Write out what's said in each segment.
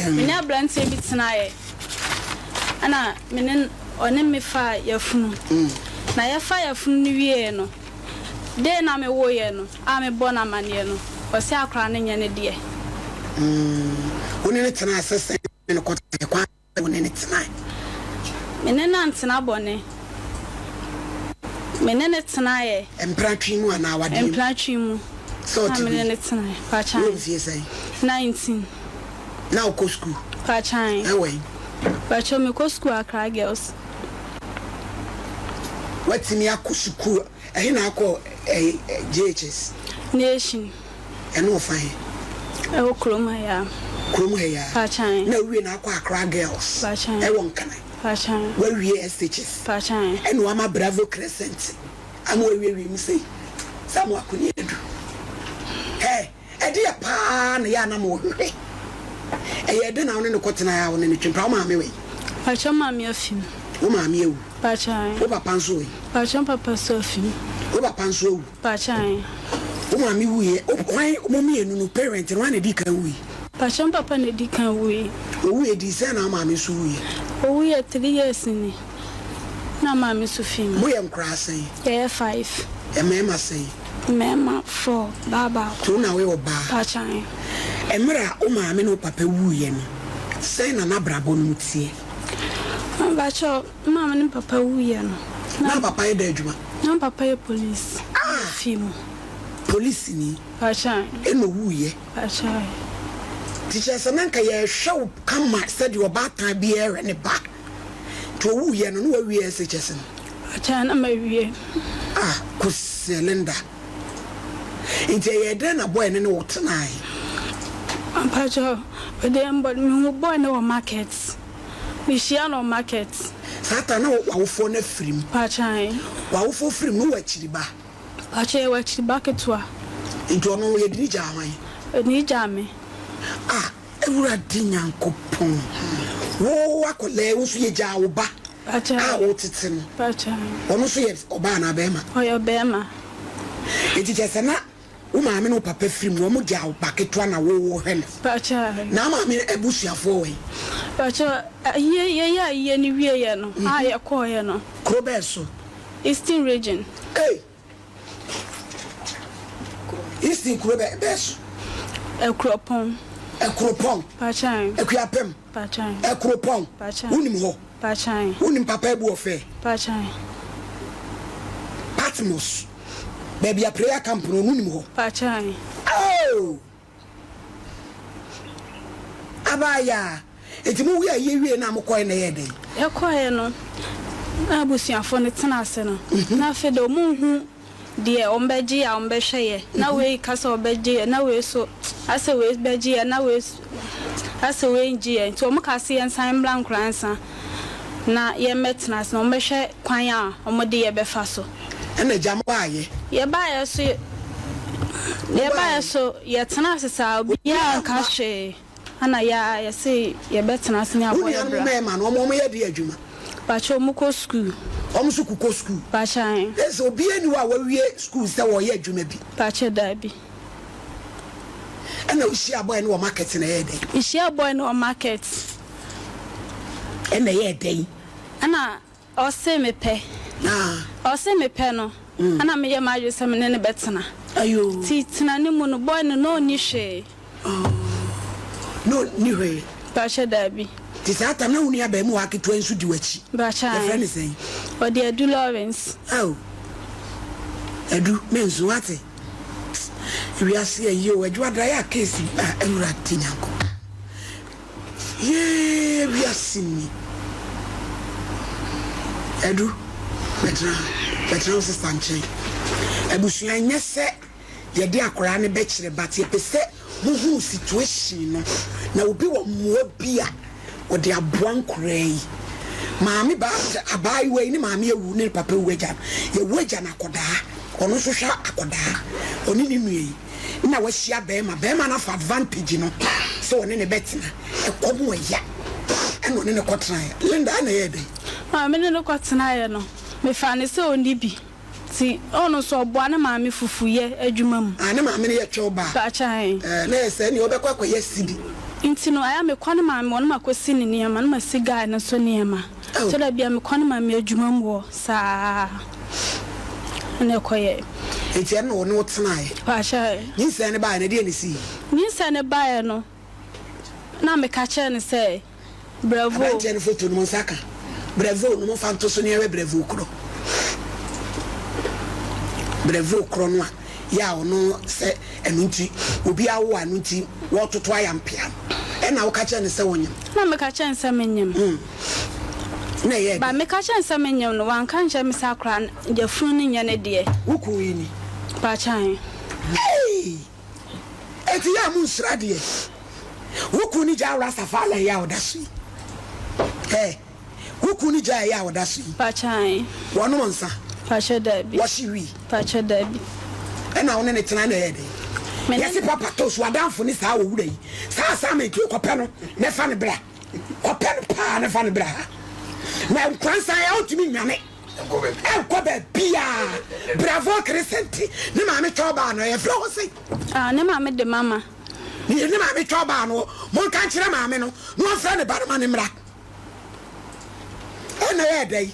Me ne aberanteɛ bi tenaeɛ ɛna me ne ɔne me faa yafunu. Na yɛfa yafunu no wieeɛ no, day na mewoeɛ no a mebɔ no amaneɛ no, ɔse akwadaa no nyɛ ne deɛ. Wo ne no tenaa sɛ sɛn ne no kɔtenaeɛ? Kwan bɛn wo ne no tenae? Me ne no antena bɔne. Me ne no tenaeɛ. Mpratwe mu anaa awadeɛ mu? Mpratwe mu. Sɛ ɔte Na me ne bi? no tenaeɛ. Pakyɛ. Wowɔ mfie sɛn? 19. Na wokɔ sukuu? Pakyɛ. Ɛwɔ he? Pakyɛ mekɔ sukuu Accra Girls. Woatumi akɔ sukuu? Ɛhe na akɔ ɛɛ JHS? Nation. Ɛno wɔ fa he? Ɛwɔ kurom ha yi ara. Kurom ha yi ara? Pakyɛ. Na wowie na akɔ Accra Girls? Pakyɛ. Ɛwɔ Nkran? Pakyɛ. Woawie SHS? Pakyɛ. Ɛna woama Bravo Crescent ama woawiewie mu sei sɛ ama woakɔ adu? Hɛ! Ɛdeɛ paa na ɛyɛ a na mohwehwɛ? Ɛyɛɛ dɛn na wo ne no kɔtenaeɛ a wo ne no twe mpena? Wo maame wɔ he? Pakyɛ maame afi mu. Wo maame awu? Pakyɛ. Wo papa nso wɔ he? Pakyɛ papa nso afi mu. Wo papa nso awu? Pakyɛ. Wo maame wuiɛ, hwan, mo mmienu no parent no, hwan na ɛdii kan wui? Pakyɛ papa na ɛdi kan wui. Ɔwuiɛ dii sɛn na wo maame nso wuiɛ? Ɔwuiɛ three years ni na maame nso fi mu. Moyɛ nkoraa sɛn? Yɛyɛ five. Mmarima sɛn? Mmarima four, baa baako. Nti wo na woyɛ ɔbaa? Pakyɛ. Mmerɛ a wo maame ne wo papa wuiɛ no, sɛn na n'abrabɔ no mu teɛ? Mpakyɛ, me maame ne me papa wuiɛ no, na. Na papa yɛ dɛn adwuma? Na me papa yɛ police. Ah! Fi mu. Polisini. Pakyɛ. Ɛna owuiɛ. Pakyɛ. Nti kyerɛ sɛ na nka yɛrehwɛ wo kama sɛdeɛ ɔbaatan biara hwɛ ne ba. Nti owuiɛ no, na wawie SHS no? Pakyɛ, na mawie. Ah, Kosɛ Linda. Nti ɛyɛɛ dɛn na boy no ne wo tenae? Mpakyɛ, ɔdeɛ mbɔ, mehu boy no wɔ market. Mehyia no wɔ market. Saa ta na w'awofoɔ no afiri mu? Pakyɛ. W'awofoɔ firi mu no wowɔ akyiri ba? Pakyɛ, yɛwɔ akyiri ba ketewa. Nti ɔno yɛde no gyaa hwan? Yɛde no gyaa me. Ah, Awurade Nyankopɔn, wo akwadaa yi, wo nso yɛgyaa wo ba a wotete no. Ɔno nso yɛ ɔbaa anaa bɛrima? Ɔyɛ ɔbɛrima. Nti kyerɛ sɛ na wo maame ne wo papa firi mu, wɔn gyaa wo ba ketewa na wo wohwɛ no. Na wo maame abusuafoɔ wɔ he? Pakyɛ, ayie, yɛyɛ ayie no wieɛ no, a yɛkɔɔeɛ no. Kuro bɛn so? Eastern Region. Ei! Eastern kuro bɛ bɛn so? Akuropɔn. Akuropɔn. Pakyɛ. Akuapem. Pakyɛ. Akuropɔn. Pakyɛ. Wonim hɔ? Pakyɛ. Wonim Papa Abu Ɔfɛ? Pakyɛ. Patmos. Baabi a prayer camp no, wonim hɔ? Pakyɛ. Oh! Abaayaa, enti mo wiee ayie wiee no a mokɔeɛ no ɛyɛɛ dɛn? Yɛkɔeɛ no, na abusuafoɔ no tena ase no, na afei deɛ wɔnhu deɛ wɔbɛgye a wɔbɛhwɛ yɛ, na wei ka sɛ ɔbɛgye yɛ, na wei nso asɛ wei bɛgye yɛ, na wei asɛ wei ngye yɛ, nti wɔkaa sɛ yɛnsan mmra Nkoransa na yɛmmɛtena ase na wɔbɛhwɛ kwan a wɔde yɛ bɛfa so. Ɛna agya mo baayɛ. Yɛbaeɛ so yɛbaeɛ so yɛtena ase saa obiara anka hwee ɛna yɛ ara yɛse yɛbɛtena ase ne abɔ Wo yɛ nuanom bra. mmarima no wɔn wɔn yɛ deɛ adwuma? Pakyɛ wɔn kɔ sukuu. Wɔn nso kokɔ sukuu? Pakyɛ ae. Ɛsɛ obiara nni hɔ a wawie sukuu sɛ wɔyɛ adwuma bi? Pakyɛ daabi. Ɛna wohyia boy no wɔ market na ɛyɛɛ dɛn? Mehyia boy no wɔ market. Ɛna ɛyɛɛ dɛn? Ɛna Ɔse mepɛ. Ɔse mepɛ no, ɛna meyɛ m'adwene sɛ me ne no bɛtena. Nti tena no mu no, boy no na ɔnni hwee. Na ɔnni hwee? Mpakyɛ daabi. Nti saa tam na wo nua abarimuwaa ketewa yi nso di w'akyi? Mpakyɛ ae. Yɛfrɛ no sɛn? Ɔde Adu Lawrence. Ao, Adu, mensu wate. Wiase ayi o, Adwoada yɛ a case bi a, Awurade Nyankopɔn. Yee wiase ni. Adu, bɛtena ha. Bɛtena wo sista nkyɛn. Abusua ɛnyɛ sɛ yɛde akwadaa no bɛkyerɛ but yɛpɛ sɛ mohunu situation no na obi wɔ mmoa bi a ɔde aboa nkoraa yi. Maame baa abaayewa yi ne maame awu ne papa awu agya no. Yɛwu agya no akɔdaa. Ɔno nso hwɛ akɔdaa. Ɔne ne nua yi. Nna wahyia bɛɛma, bɛɛma no afa advantage no sɛ ɔne no bɛtena, ɛkɔm ɛya ɛna ɔne no kɔtenaeɛ. Linda ɛna ɛyɛɛ dɛn? Maame ne no kɔtenaeɛ no, mefaa no sɛ ɔnni bi, nti ɔno nso ɔboa ne maame fufuyɛ adwuma mu. Ah, ne maame no yɛ twɛw baa? Pakyɛ ae. Ɛɛ, na ɛyɛ sɛ ɛneɛ ɔbɛkɔ akɔyɛ sibi. Nti no ɛyɛ a mekɔ ne maame hɔ na makɔsi ne nneɛma na masi guy no nso nneɛma. Oh. Tɔ da bi a mekɔ ne maame adwuma mu hɔ saa na ɛkɔyɛe. Nti ɛno na ɔne wo tenaeɛ? Pakyɛ. Nyinsɛn no baeɛ no ɛdeɛn na ɛsiiɛ? Nyinsɛn no baeɛ no na meka kyerɛɛ no sɛ Bravo. Aberanteɛ no foto no mo nsa ka. Bravo no momfa nto so na yɛnhwɛ bravo korɔ. Bravo korɔ no a yɛ a ɔno sɛ ɛno nti obi awo a ɛno nti wɔtoto ayampea no ɛna woka kyerɛ no sɛ wonyem. Na meka kyerɛ no sɛ menyem. Mm. Na ɛyɛɛ Ba dɛn? meka kyerɛ no sɛ menyem no wanka ankyerɛ me sɛ akora no yafunu no nyɛ ne deɛ. Wo kunu yi ni? Pakyɛ. Hey! Enti yɛ a monsuro adeɛ. Wo kunu no gyaa Rastafari yɛ a ɔda so yi. Ɛ, wo kunu no gyaa yɛ a ɔda so yi. Pakyan. Wɔnom nsa. Pakyɛ dabi. Wɔhye wii. Pakyɛ dabi. Ɛna wo ne ne tena na ɛyɛ dɛn? Me ne. Yɛse papa toast w'adamfo ne saa owura yi. Saa assignment yi kɔpɛ no na fa no bra. Kɔpɛ no paa na fa no bra ha. Na nkwansa yɛ wontumi nnwane. Ɛnkɔ baabiaa. Bravo Crescent ne maame twɛ ɔbaa no yɛfrɛ wo sɛn? Ah, ne maame de mama. Ne ne maame twa ɔbaa no, monka nkyerɛ maame no na ɔmfrɛ ne ba no ma no mmra. Ɛna ɛyɛɛ dɛn?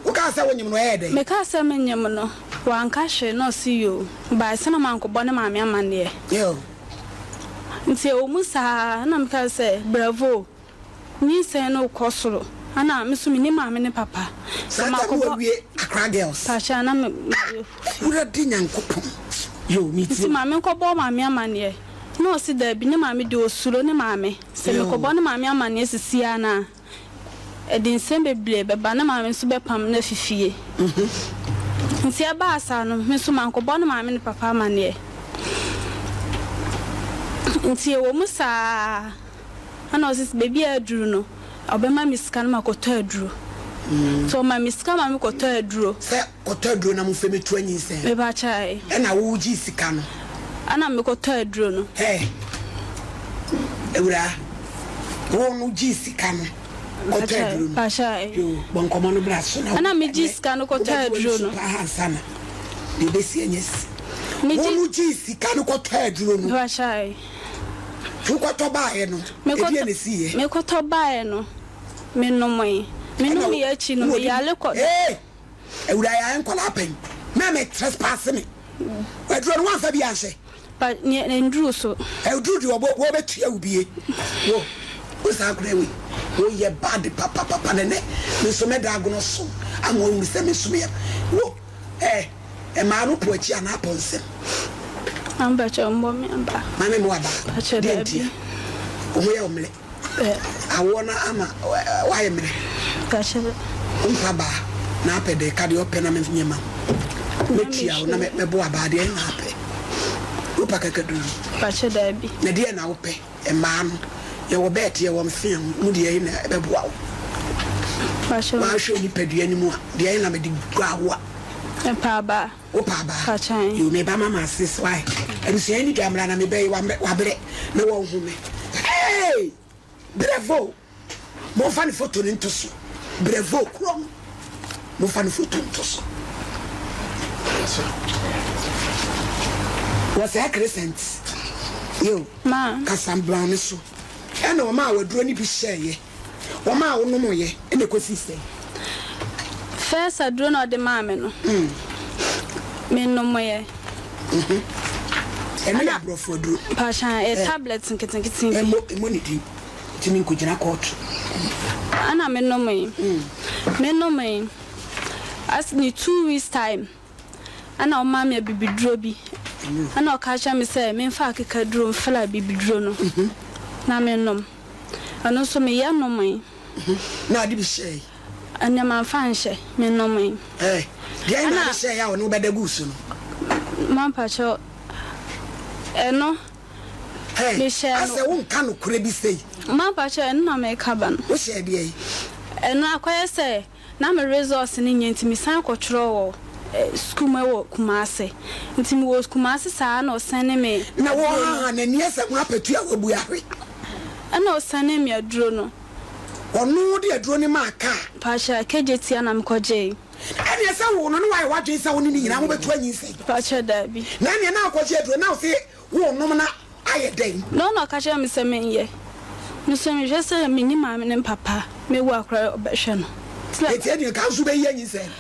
Wokaa sɛ wonyem no, ɛyɛɛ dɛn? Mekaa sɛ menyem no, wanka hwee na ɔse yoo, bae sɛ na mankɔbɔ ne maame amanneɛ. Yoo. Nti ɛwɔ mu saa na mekaa sɛ bravo. Nyinsɛn no rekɔ soro ana me nso menni maame ne papa. Saa tam no wawie Accra Girls. Pakyɛ na me mayɛ fufi. Awurade Nyankopɔn yoo me tie Nti wo. ma menkɔbɔ maame amaneɛ na ɔse daabi ne maame deɛ ɔsuro ne maame sɛ mekɔbɔ ne maame amaneɛ sisi ara no a ɛde nsɛm bebree bɛba ne maame nso bɛpam no afi fie. Nti ɛbaa saa no me nso mankɔbɔ ne maame ne papa amaneɛ. Nti ɛwɔ mu saa. Ɛna ɔse baabi a aduru no ɔbɛma me sika na makɔtɔ aduro. Nti ɔma me sika ma me kɔtɔ aduro. Sɛ kɔtɔ aduro na mofɛ metu anyinsɛn. Mepakyɛw. Ɛna wo gyee sika no. Ɛna me kɔtɔ aduro no. Hey awuraa wo no gyee sika no kɔtɔ aduro no. Mepakyɛw. Yoo bɔ nkɔmɔ no bra so na. Ɛna me gyee sika no kɔtɔ aduro no. Wobɛgye w'ani so paa ansa na deɛ ɛbɛsi anya si. Wo no gyee sika no kɔtɔ aduro no. Mepakyɛw. Wokɔtɔ baeɛ no, ɛdeɛn na ɛsiiɛ? Mekɔtɔ baeɛ no, menomoe. Menomeeɛ akyi no, meyare kɔ. Ee, awura yɛ ayɛ nkwadaa pɛn. Mɛ mɛ trespass me. Aduro no woamfa bi anhyɛ? Ba neɛ ɛnduru so. Ɛduru deɛ ɔbɔ wɔbɛtua wo bie. Wo, wo saa akwadaa wei, woyɛ bad papapapa na nɛ me nso mɛda agono so ama wahunu sɛ me nso meyɛ wo. Eh, mmaa no po akyi anaa po nsam? Maame pakyɛ mbɔ me aba. Maame mbɔ aba. Pakyɛ Deɛ daabi. ntia? Wo ho yɛ wo mmerɛ. Ɛ. Awoɔ no ama woayɛ mmerɛ. Pakyɛ. Wo mpa baa na apɛ dɛ ka deɛ ɔpɛ na menyɛ ma wo. Mɛtua wo na mɛbɔ abaa deɛ na apɛ. Wopa kakaduru? Pakyɛ daabi. Na deɛ na wopɛ? Mmaa no, yɛwɔ bɛɛte, yɛwɔ mfea mu deɛ he na ɛbɛboa wo? Pakyɛ. Woahwɛ wo nipadua no mu a, deɛ he na mede gua wo a? Mepɛ abaa. Wopɛ abaa? Pakyɛ. Yoo, meba mama sis, why? Abusua yi ni dwa mmra na meba yi, wabrɛ na wɔnhu me. Hey! Bravo! Momfa ne foto no nto so. Bravo korɔ no. Momfa ne foto nto so. Wɔsɛe crescent. Yo, kasa brown no so. Ɛna ɔmaa waduro no bi hyɛeɛ. Ɔmaa wonomoeɛ. Ɛna ɛkɔsii sɛn? First aduro na ɔde maa me no, menomoeɛ. Ɛno yɛ aborɔfo aduro. Pakyɛ, ɛyɛ tablet nketenkete bi. Ɛmmɔ, ɛmmɔ ne din. Nti menkɔgyina kɔɔto. Ɛna menomee. Menomee, as ne 2 weeks time, ɛna ɔmaa me abibiduro bi. Ɛna ɔka kyerɛ me sɛ memfa akekaduro mfra abibiduro no na mennom. Ɛno nso meyɛ nomee. Na ade bi hyɛe? Ɛnneɛ mamfa anhyɛ, menomee. Ɛɛ, deɛn na ade hyɛe a ɔne wo bɛda guu so no? Mampakyɛw, ɛno. Hey, Mehyɛɛ no. asɛ wonka nokorɛ bi sei. Mampakyɛw, ɛno na mereka ba no. Wohyɛɛ deɛn? Ɛno akɔyɛ sɛ na me results no nyɛ nti mesan kɔtwerɛ wɔ sukuu mu wɔ Kumasi. Nti mewɔ Kumasi saa na ɔsɛne me Na aduro no. wɔhaha n'ani asɛ ho apatu a wabu ahwe. Ɛna ɔsɛne me aduro no. Ɔno de aduro no maa kaa. Pakyɛ, Kejetia na mekɔgyee. Ɛneɛ sɛ woo no na wayɛ w'adwene sɛ wo ne no nyinaa mobɛtu anyinsɛn. Pakyɛ, daabi. Na ɛneɛ na wokɔgye aduro na wose worenom na. ayɛ dɛn? Na ɔna ɔka kyerɛɛ me sɛ menyɛ. Me nso mehwɛ sɛ menni maame ne papa, mewu a koraa ɔbɛhwɛ no. Nti na. Enti ɛdeɛ nka wo nso wobɛyi anyinsɛn no?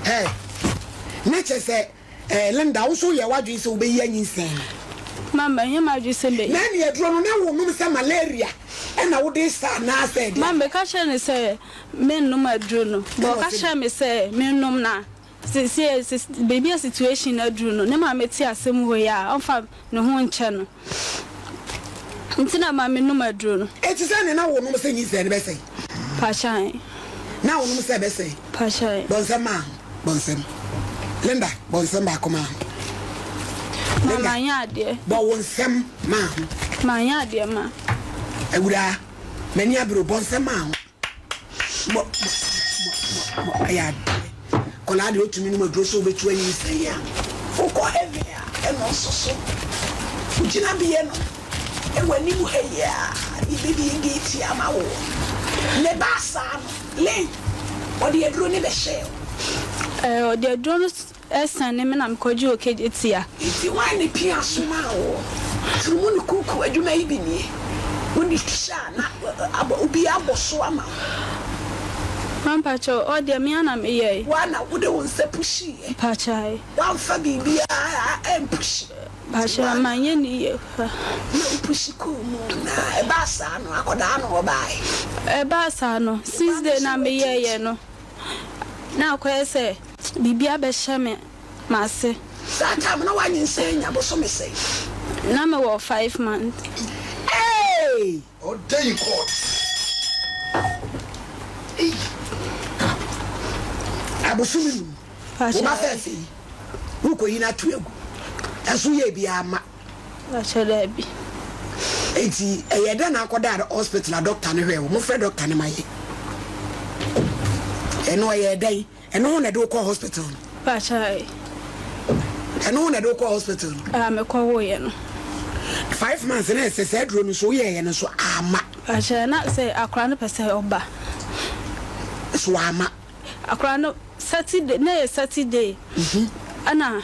Hey, na kyerɛ sɛ eh, Linda, wo nso woyɛɛ w'adwene sɛ wobɛyi anyinsɛn no? Ma manyɛ m'adwene sɛ mɛyi. Na ɛne aduro no, na wonom sɛ malaria ɛna wode resa anaasɛ ɛdeɛn? Ma meka kyerɛɛ no sɛ mennom aduro no, but ɔka kyerɛɛ me sɛ mennom na Seesei baabi a situation no aduru no, ne maame te asɛm wei a, ɔmfa ne ho nkyɛ no. Nti na ma menom aduro no. Enti sɛ ne na wonom sɛ nyinsɛn no bɛsɛe? Pakyae. Na wonom sɛ ɛbɛsɛe? Pakyae. Bɔ nsɛm maa ho. Bɔ nsɛm. Linda, bɔ nsɛm baako maa ho. Ma Linda, manyɛ adeɛ. Bɔ wo nsɛm maa ho. Manyɛ adeɛ ma. Awuraa, m'ani abere o, bɔ nsɛm maa ho. Mɔ mɔ mɔ mɔ ɛyɛ adeɛ kɔlaa deɛ otumi nom aduro sɛ obetu anyinsɛn a wokɔ heaven a ɛna ɔsɔ so wogyina beɛ no ɛwɔ anim ha yi a yɛbɛbie gate ama wo ne baa saa no Lynn ɔde aduro ne bɛhyɛɛ wo. Ɛɛ ɔde aduro no Ɛsan ne me na mekɔgye okegye tia. Nti hwan ne pia somaa woɔ? Turumu ne kuku adwuma yi bi nie. Wode hyɛ a na abɔ obi abɔ so ama wo. Ma mpakyɛw, ɔ deɛ me ara na me yɛe. Wo ara na wode wo nsa pushiiɛ. Mpakyɛw. Woamfa biribiara ampushi. Mpakyɛw, manyɛ ne yie koraa. Na wo pushi kɔɔ mu na ɛbaa saa no akɔdaa no ɔbaae. Ɛbaa saa no, since day na me yɛeɛ no, na akɔyɛ sɛ. Biribi abɛhyɛ me m'ase. Saa time na wanyinsɛn anya bosome sɛn? Na me wɔ 5 months. Eeii! Ɔda in court. Eii! Abosome num, wo ba fɛɛfɛ yi, wo kɔ yi no ato agu, ɛnso woyɛɛ biaa amma. Pakyɛ daabi. Enti ɛyɛɛ dɛn na akɔdaa hospital a doctor no hwɛɛ wo? Mofrɛ doctor no ma yɛ. Ɛno ɛyɛɛ dɛn? Ɛno ho na ɛde wo kɔɔ hospital no? Pakyɛ. Ɛno ho na ɛde wo kɔɔ hospital no? Ah, mekɔ woeɛ no. 5 months na ɛsɛ sɛ aduro no nso woyɛɛyɛ no nso amma. Pakyɛ na sɛ akora no pɛ sɛ ɔba. So amma. Akora no Saturday na ɛyɛ Saturday. Ɛna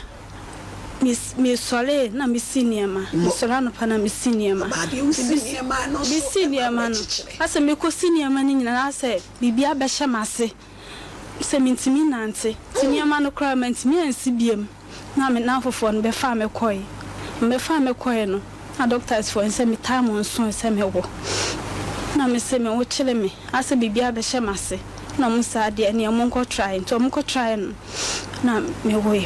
me mesɔree na mesi nneɛma. Mesɔre anɔpa na mesi nneɛma. Mesi nneɛma no asɛ mekɔsi nneɛma no nyinaa asɛ biribi abɛhyɛ m'ase. Sɛ mintumi nnante, nti nneɛma no koraa mantumi ansi biom na me nnamfofoɔ no bɛfaa me kɔe. Wɔbɛfaa me kɔe no, na doctors foɔ no sɛ me time nsoe sɛ mɛwo. Na me se me wo kyere me, asɛ biribi abɛhyɛ m'ase. Na wɔn saa deɛ ɛneɛ monkɔ try, nti wɔn kɔ try no na me woe.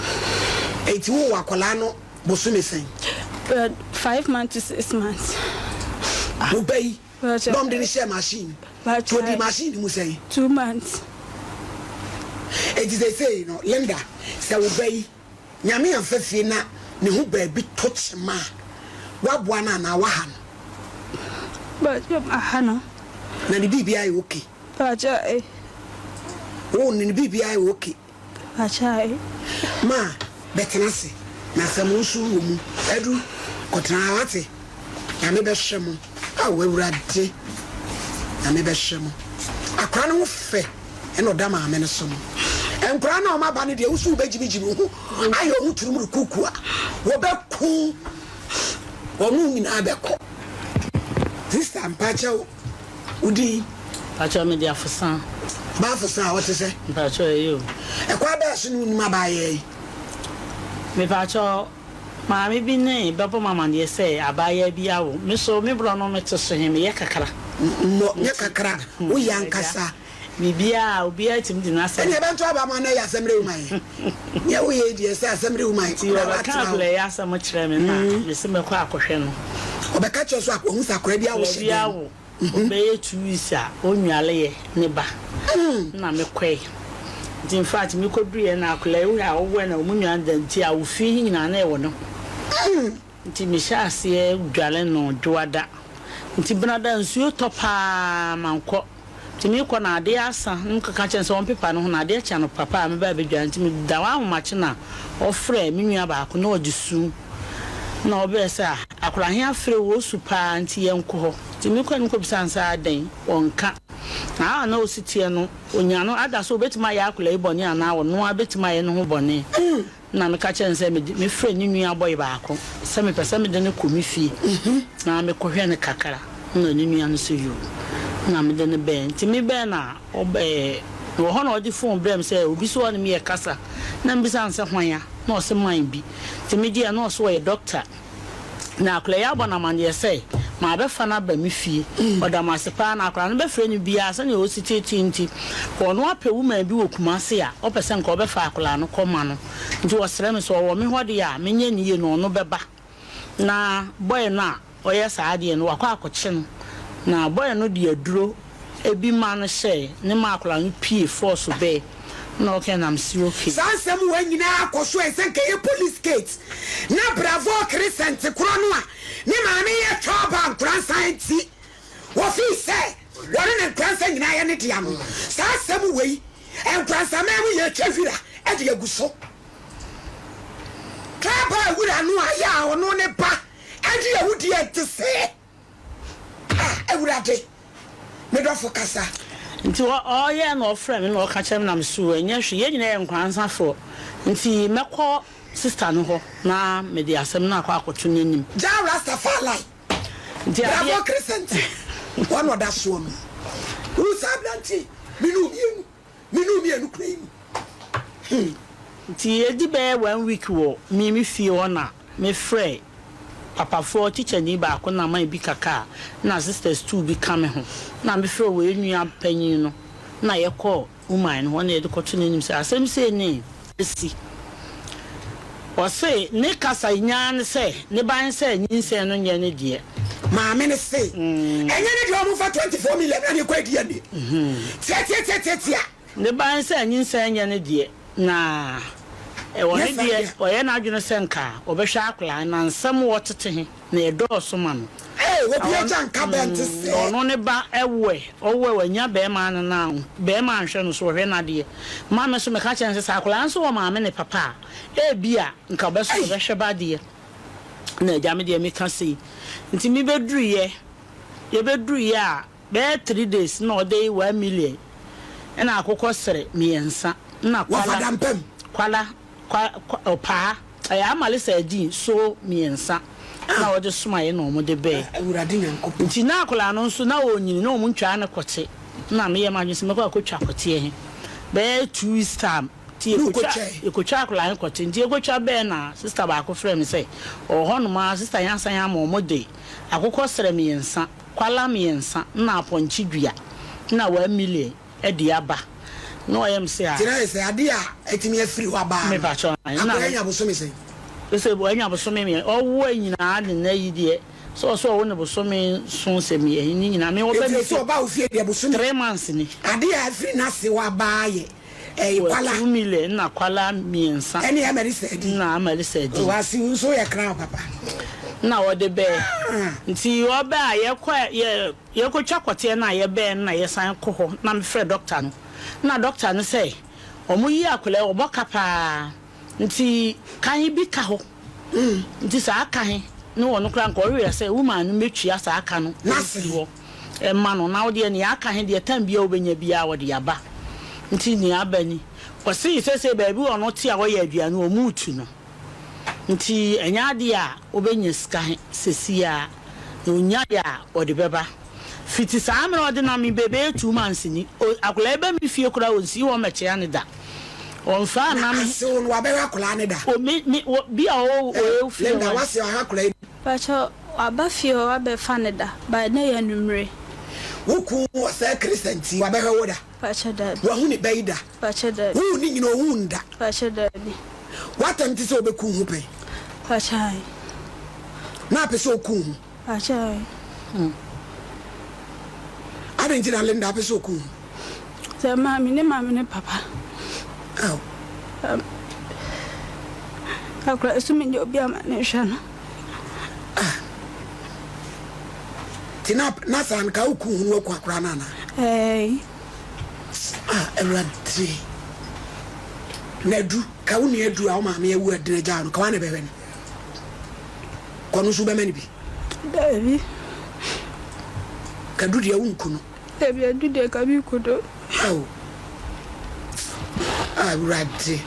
Enti wowoo akwadaa no bosome sɛn? 5 months to 6 months. Wo ba yi Dɔm de no hyɛɛ machine mu. Nti ɔdii machine no mu sɛn? 2 months. Enti seesei no Linda, sɛ wo ba yi, Nyame amfa fie na ne ho baabi to kyema a, woaboa no anaa woaha no? Mpakyɛ maha no. Na ne biribiara yɛ okay? Mpakyɛ eh. Wo ne ne biribiara yɛ okay? Akyɛe. Ma bɛtena ase na asɛm wo nso wɔ mu adu kɔtena ha wate Nyame bɛhwɛ mo ao Awurade Nyame bɛhwɛ mo Akora no ho fɛ ɛna ɔda maame no so no Nkora no a wɔn aba no deɛ woso wobɛgyimigyimi wo ho ayɛ wo ho turum rekuku a wɔbɛku wɔn nyinaa bɛkɔ Sister mpakyɛw Wo din? Mpakyɛw mede Afosa. Ɔbaa Afosa a ɔte sɛ? Mpakyɛw ɛyɛ o. Ɛkwan bɛɛ so na wonim abaayewa yi? Mepakyɛw maame bi ne bɛbɔ me amaneɛ sɛ abaayewa bi awo. Me so me borɔ no mete so he meyɛ kakra. Mmɔ nyɛ kakra, woyɛ ankasa. Biribiara obiara tumi de n'asɛm. Ɛnneɛ bɛnto aba ma na ɛyɛ asɛm rewu ma yɛn. Nea woyɛ yi deɛ sɛ asɛm rewu ma yɛn. Nti ɔbɛka akwadaa yi asɛm kyerɛɛ me na mese mɛkɔ akɔhwɛ no. Ɔbɛka kyerɛ so a wahu sɛ akwadaa bi awo hyɛ dan mu. Ɔbɛyɛ 2 weeks a ɔnwaleɛ ne ba na mekɔe. Nti in fact mekɔduruiɛ na akwadaa yi wohwɛ a ɔwoɛ na wɔn nua da nti awo fi he nyinaa na ɛwɔ ne ho. Nti mehyɛɛ aseɛ dware no dwoada. Nti benada nsuo tɔ paa mankɔ. Nti mekɔ na adeɛ asa na mekɔka kyerɛ no sɛ ɔmpepa ne ho na adeɛ kye anɔpa paa mɛba abɛdware. Nti meda hɔ ahomakye na ɔfrɛ me nua baako na ɔgye su na ɔbrɛ sɛ ah akwadaa he afrɛ wo ɔsu paa nti yɛnkɔ hɔ. Nti mekɔɛ no mekɔbisaa no sɛ adɛn ɔnka. Na a na ɔsi teɛ no, ɔnya no ada sɛ ɔbɛtumi ayɛ akwadaa yi bɔne anaa ɔno ara bɛtumi ayɛ ne ho bɔne. Ɛnna meka kyerɛɛ no sɛ mede mefrɛɛ ne nua bɔe baako sɛ mepɛ sɛ mede no kɔ me fie na mekɔhwɛ no kakra. Ɛnna ne nua no sɛ yoo. Ɛnna mede no bɛɛ. Nti mebɛɛ no a, ɔbɛɛ, mewɔ hɔ na ɔde fon brɛɛ me sɛ obi so ɔne me rekasa. Na mebisa no sɛ hwan a? Na ɔse man bi. Nti megyeeɛ na ɔse ɔyɛ dɔkta. Na akwadaa yi abɔ no amanneɛ sɛ mabɛfa no aba me fie. Ɔda me ase paa. Na akwadaa no bɛfrɛ no biara sɛnea ɔsi teetee nti, ɔno apɛ woman bi wɔ Kumasi a ɔpɛ sɛ nka ɔbɛfa akwadaa no kɔma no. Nti ɔsrɛ me sɛ ɔwɔ me hɔ deɛ a, menyɛ no yie na ɔno bɛba. Na boy no a ɔyɛ saa adeɛ no, wakɔ akɔkye no. Na boy no de aduro bi ma no hyɛɛ ne ma akwadaa no pue force bɛɛ. Na ɔkɛ na mese okay. Saa nsɛm wei nyinaa kɔ so ɛsɛ nka ɛyɛ police case na bravo crescent korɔ no a ne maame yɛ twaa ba nkoransa nti wɔfii sɛ wɔne ne nkoransa nyinaa yɛ ne dea no saa asɛm wei nkoransa man mu yɛtwa wira de agu so twaa ba wura no a yɛ a ɔno ne ba ɛde awudie nte sɛɛ. Ah, Awurade, me dɔfo kasa. Nti ɔyɛɛ na ɔfrɛɛ me na ɔka kyerɛɛ me na me so ɛnyɛ hwee yɛn nyinaa yɛ nkwansafoɔ nti mɛkɔ sister no hɔ na mede asɛm no akɔ akɔto n'anim. Jah Rastafari, Nti Bravo adeɛ. Crescent, wɔn na ɔda soɔ no. Wo saa aberanteɛ yi, me ne wo mmienu. Me ne wo mmienu kura yi mu. Hmm. Nti edi bɛyɛ one week wɔ me me fie hɔ na me frɛ papafoɔ tikyani baako na man bi ka car na sisters two bi ka me ho na me frɛ wei nua panyin no na yɛ kɔɔ woman no hɔ na yɛde kɔto n'anim sɛ asɛm sei ne asi. Ɔse ne kasa nyaa ne sɛ ne ba ne sɛ nyinsɛn no nyɛ ne deɛ. Maame no se ɛnyɛ ne deɛ ɔmo nfa 24 million na ne kɔ DNA. Tiatiatiatiatia. Ne ba ne sɛ nyinsɛn nyɛ ne deɛ na ɛwɔ ne deɛ ɔyɛ n'adwene sɛ nka ɔbɛhwɛ akwadaa no na nsɛm wɔtete he na ɛdɔɔso ma no. Ee obi agya nka bɛ nte sɛɛ. Ɔno ne ba ɛwoɛ ɔwoɛ wanya bɛɛma no na bɛɛma anhwɛ no so ɔhwɛ nadeɛ ma me so meka kyerɛ no sɛ sɛ akwadaa no so wɔ maame ne papa a ebia nka ɔbɛso ɔbɛhwɛ ba deɛ na agya me deɛ meka sei nti me bɛduruyɛ yɛbɛduruyɛ a bɛyɛ 3 days na ɔde 1 million ɛna akokɔ sere mmiɛnsa na kwala kwala Kwa kwa ɔpaa ɛyɛ amale sardine so miensa na ɔde somaeɛ na ɔmo de bɛɛ. Awurade Nyankopɔn. Nti na akwadaa no nso na ɔnyini na ɔmo ntwaa no kɔte na meyɛ m'adwene sɛ mɛkɔ akɔtwa kɔteɛ he bɛyɛ 2 weeks time nti Ne yɛkɔtwa wokɔtwae? yɛkɔtwa akwadaa he kɔte nti yɛkɔtwa bɛɛ na sister baako frɛɛ me sɛ ɔwɔ hɔnom a sister he asan ama ɔmo de akokɔ srɛ miensa, kwala miensa na apɔnkye dua na 1 million. Adi aba na ɔyɛ me sɛ a. Nti na ayɛ sɛ adeɛ a atumi afiri hɔ aba ara no, akwadaa anya bosome sɛn? Sɛ wanya bosome mmiɛ, ɔwo a nyinaa ne nna yi deɛ, sɛ ɔsɛ ɔwo ne bosome nson sɛ mmiɛ ne nyinaa, me ɔba mi fie. Nti sɛ ɔba wo fie deɛ bosome. 3 months ni. Adeɛ a afiri n'ase hɔ aba ara yɛ ɛyi kwala. 2 million nna kwala mmiɛnsa. Ɛne Amarisa adi. Nna Amarisa adi. O ase wo nso woyɛ crown papa. Nna ɔde bɛɛ. Nti ɔbɛ a yɛkɔ yɛ. Yɛkɔtwa kɔteɛ no a yɛbɛɛ no na yɛsan kɔ hɔ na mefrɛ dɔkta no na dɔkta no sɛ ɔmo yi akwadaa yi ɔbɔ ka paa nti ka he bi ka hɔ nti saa ka he ne ɔno koraa nka ɔwerɛ sɛ woman no mɛtua saa ka no mfiri hɔ mma no na wodeɛ nea aka he deɛ time biaa wobɛnya biaa ɔde aba nti nea aba ni ɔse sɛsei baabi ɔno te a ɔyɛ aduane ɔmo retu no. Nti ɛnyɛ adeɛ a ɔbɛnya sika he sesiaa, na ɔnyaeɛ a ɔde bɛba. Fiti saa mmerɛ a ɔde nam me bɛ bɛyɛ 2 months ni, o akwadaa yi ba me fie koraa ɔnsii hɔ mmɛkyea no da. Ɔmfaa Na nam. asew no wabɛhwɛ akwadaa no da? O me me wɔ bi a ɔwɔ Eh, ɔyɛ fie Linda, hɔ. w'ase ɔhwɛ akwadaa yi. Pakyɛ waba fie hɔ wabɛfa no da, but na ɛyɛ anwummere. Wo kun wɔ saa Christian ti, wabɛhwɛ wo da? Pakyɛ dabi. Wahu ne ba yi da? Pakyɛ dabi. Wohu ne nyina ohuu no da? Pakyɛ dabi. W'atɛm te sɛ obeku wo ho pɛn? Pakyɛ ae. Na apɛ sɛ oku wo ho? Pakyɛ ae. Adɛn nti na Linda apɛ sɛ oku wo ho? Sɛ maame ne maame ne papa. Aw. Akora so menyɛ obi ama ne nhwɛ no. Ah. Ti na na saa nka woku ho no waku akora no anaa? Ɛɛ. Ah, Awurade. Na adu, ka wo nua adu a wo maame awu adena gyaa no, ka wa na ɛbɛhwɛ no. Kɔ no nso wobɛma no bi. Daabi. Kadu deɛ wonku no. Dabi adu deɛ ka me ku do. Oh Awurade.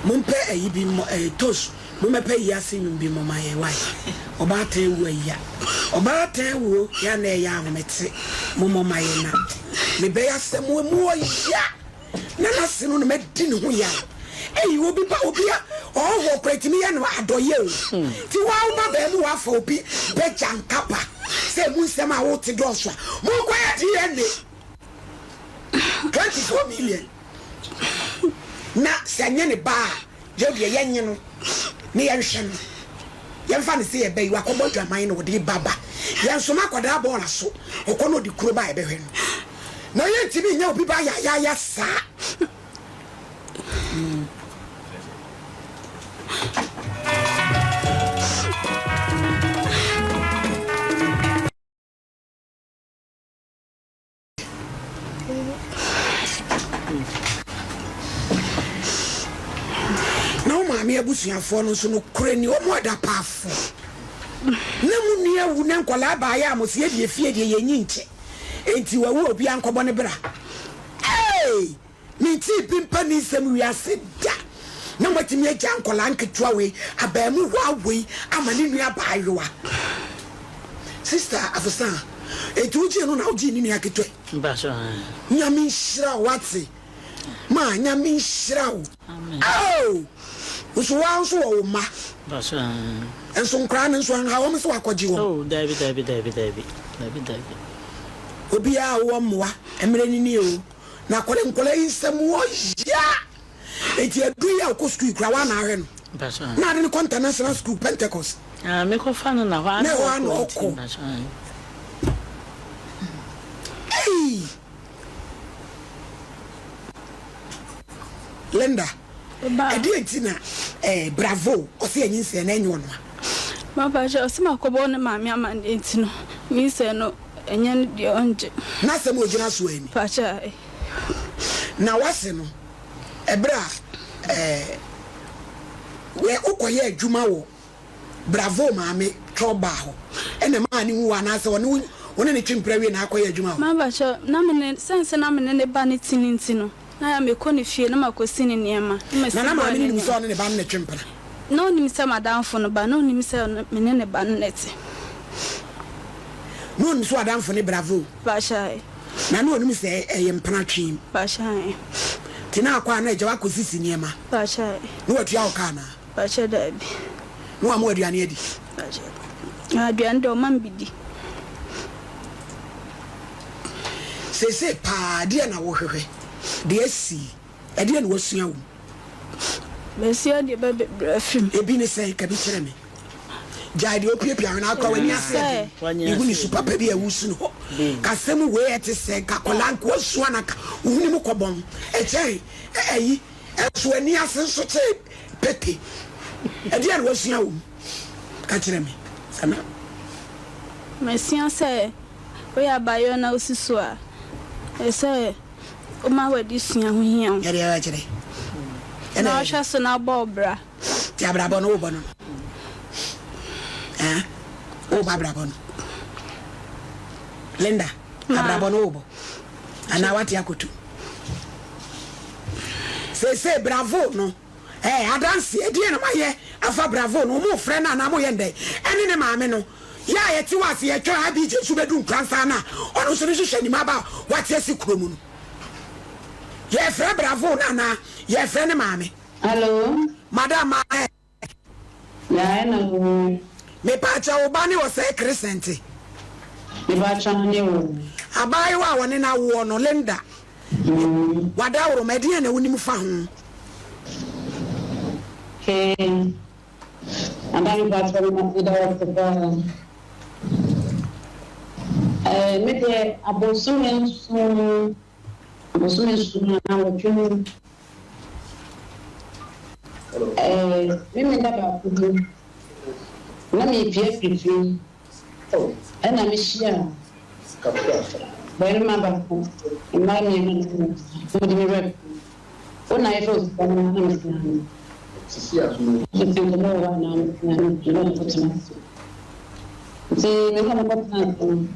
Mompɛ ayi bi mmɔ eh, toast. Mommɛpɛ yi ase nnwom bi mmɔ ma yɛn wai. Ɔbaatan wu ayia. Ɔbaatan wuo yɛ a na ɛyɛ ahomete. Mommɔ ma yɛn na mebɛyɛ asɛm emu ɔya. Na n'ase no na madi ne ho yaw. Ei obi ba obi a ɔhɔhoɔ koraa ɛtumi yɛ no adɔyɛ o. Nti wo ara wo ba baa mu woafa obi bɛgya nkapa sɛ emu nsɛm a wote dɔɔso a monkɔyɛ DNA 24 million na sɛ ɛnyɛ ne ba a Yɛ deɛ yɛnye no ne yɛnhwɛ no yɛnfa no sɛ yɛba yi wakɔbɔ adwaman na ɔde ba ba yɛnsoma akwadaa bɔɔla so ɔkɔ na ɔde kuro ba a yɛbɛhwɛ no na yɛntumi nyɛ obi ba yayaaya saa. Mm. Na wo maame abusuafoɔ no nso nokorɛ ni, wɔn adapaafo. Na mo nua awu na nkwadaa baeɛ a mo se yɛdeɛ fie deɛ yɛnyi nkyɛ. Enti wawu a obiara nkɔbɔ ne bra. Hey! Mentee bi mpa nni nsɛm wiase da na moatumi agya nkwadaa nketewa wei abaamuwaa wei ama ne nua abaayewa. Sister Afosa, enti wogyee no na wogyee ne nua ketewa yi? Mpacho eh. Nyame nhyira wo wate. Ma Nyame nhyira wo. Amen. Oh! Nso woa nso wɔ wo mma. Mpacho eh. Nso nkwadaa no nso ɛnha wɔn sɛ wakɔgye wɔn? Oh, dabi dabi dabi dabi dabi dabi. Obiara a wowɔ mmoa mmerɛ no nie o. Na akwadaa nkwadaa yi nsɛm wɔ ya. Eti aduru yi a ɔkɔ sukuu yi koraa waa na ahwɛ no. Na ade no kɔ international school Pentecost. Ah, me kɔ fa no na hɔ ana ɔkɔ. Na ɔkɔ. Hey! Linda, ɛdeɛ nti na eh, bravo ɔsɛ yɛnyinsɛn na ɛnyɛ ɔno a. Mapa kyɛ ɔsɛ makɔbɔ ne maame amanneɛ nti no nyinsɛn no Ɛnyɛ no deɛ ɔngye. N'asɛm a ogyina so ara ni. Fakyɛ ae. Na w'ase no, ɛberɛ a ɛɛ wɛ wokɔyɛ adwuma wɔ Bravo maame twɔ baa hɔ ɛna ɛmaa ne hu wo anaasɛ ɔne wo wo ne ne twe mpena wie na akɔyɛ adwuma hɔ? Mabakyɛ, na me ne, sɛn sɛ na me ne ne ba no te no nti no, na yɛ a mekɔ ne fie na makɔsi ne nneɛma, na masi Na na boy maame no no nim sɛ nneɛma. ɔne ne ba no na ɛtwe mpena? Na ɔnim sɛ m'adamfo no ba, na ɔnim sɛ me ne ne ba no na ɛte. Na ɔnim sɛ w'adamfo ne Bravo. Bahyɛe. Na na ɔnim sɛ ɛyɛ mpena tweem. Bahyɛe. Nti na akɔ a na agya wakɔsisi nneɛma. Bahyɛe. Na watua wo ka anaa? Bahyɛ daabi. Na wama wo aduane adi? Bahyɛ. Na aduane deɛ ɔma me bi di. Seesei paa deɛ na wohwehwɛ? Deɛ asi Ɛdeɛn na woasua wɔ mu? Masua nneɛma bebree afiri mu. Ebi ne sɛn? Ka bi kyerɛ me. Gyae deɛ wopiapia ho no akora w'ani ase yɛ den. Mehu ne su papa bi a ɛwusu no hɔ. Kasɛm wei a ɛte sɛ nka akwadaa nka wasua na nka wo hwene mu kɔbɔn. Ɛkyɛn ayi. Ɛnso w'ani ase nso kyɛn pete. Ɛdeɛn na woasua wɔ mu? Ka kyerɛ me. Sana. Masua sɛ woyɛ abaayewa na wosi so a, ɛsɛ sɛ. Woma w'adesua ho hia wo. Yɛde yɛrɛ kyerɛ. Na ɔhwɛ so na abɔ wo bra. Ti abrabɔ no wobɔ no. Eh? Wobɔ abrabɔ no. Linda, abrabɔ no wobɔ. Anaa wate akoto. Seesei bravo no. Eh, adanse, ɛdeɛn na moayɛ afa bravo no? Mo frɛ no anaa moyɛ ndɛn? Ɛne ne maame no. Yɛ a yɛte hɔ ase yɛtwɛn IBJ nso bɛdu Nkoransa no a ɔno nso ne hwehwɛ nim aba a wate asi kuro mu no. Yɛfrɛ bravo no anaa yɛfrɛ ne maame? Hello. Madam ma eh. Yeah, ɛna wo. Mepaakyɛw wo ba ne ɔsɛe kresɛnte. Mepaakyɛw ne wo. Abaayewa a wɔne no awoɔ no, Linda, w'adaworoma, ɛdeɛn na wonim fa ho? Okay. Ada mepaakyɛw meda wo ase paa. Eh, me deɛ abosome nson, abosome nson anaa nwɔtwe mu. Eh, me meda baako bi, na mepia firi fie, ɛna mehyia barima baako, mmaa mmienu na wɔde me wura fie. Wo na yɛfrɛ wo sika no na mesena no. Tete nkɔmmɔ wɔ hɔ a na mesena no, me ne wɔn kɔtena ase. Nti me ne wɔn kɔtena ase no.